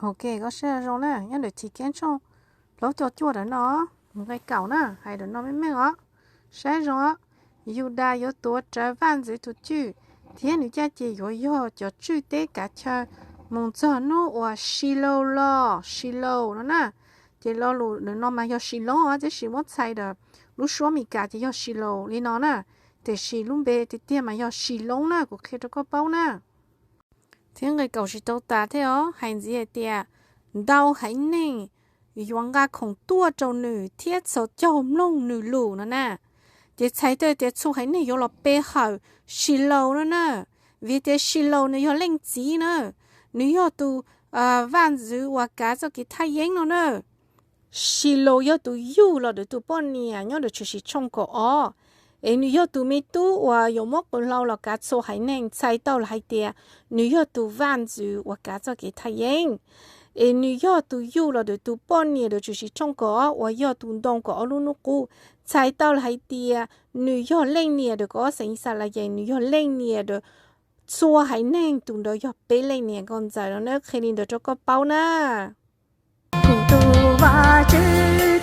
Ok, koj saib zoo na, nyob ntawm Chivkeeb tshooj plaub caug cuaj ntawm no, nqe kaum na, hais ntawm no meej meej os. Saib zoo os, Yudas yuav tuav rawv vaj ntxwv tus cwj, thiab nws caj ces yuav yog cov tswj teb kav chaw mus txog hnub uas Silaus los, Silaus no na. Ces lo lus ntawm no mas yog Siloob os, tab sis muab txhais ntawm lub suab Meskas ces yog Silaus li no na, tiam sis lub npe tiag tiag mas yog Siloob na, kuv qhia rau koj paub na. Thiab nqe kaum tsis tau tas thiab os, hais ntxiv hais tias ntau haiv neeg yuav nqa khoom tuaj rau nws thiab txhos caug mloog nws lus no na. Ces txhais tau tias txhua haiv neeg yuav los pe hawm Silaus no na, vim tias Silaus nws yog leej txiv na, nws yog tus vaj ntxwv uas kav txoj kev thaj yeeb no na. Silaus yog tus yug los ntawm tus poj niam nyob ntawm Tshwm Sim tshooj kaum ob, es nws yog tus me tub uas yuav muab qw hlau los kav txhua haiv neeg, txhais tau los hais tias nws yog tus vaj ntxwv uas kav txoj kev thaj yeeb. Es nws yog tus yug los ntawm tus poj niam ntawm Tshwm Sim tshooj kaum ob uas yog tus ntoo kaum ob lub hnub qub, txhais tau los hais tias nws yog leej niam ntawm kaum ob xeem Yixalayees, nws yog leej niam ntawm txhua haiv neeg, tus ntawd yog peb leej niam nkauj ntxawm no na, qhia li ntawd rau koj paub na. Kuv tus Vajtswv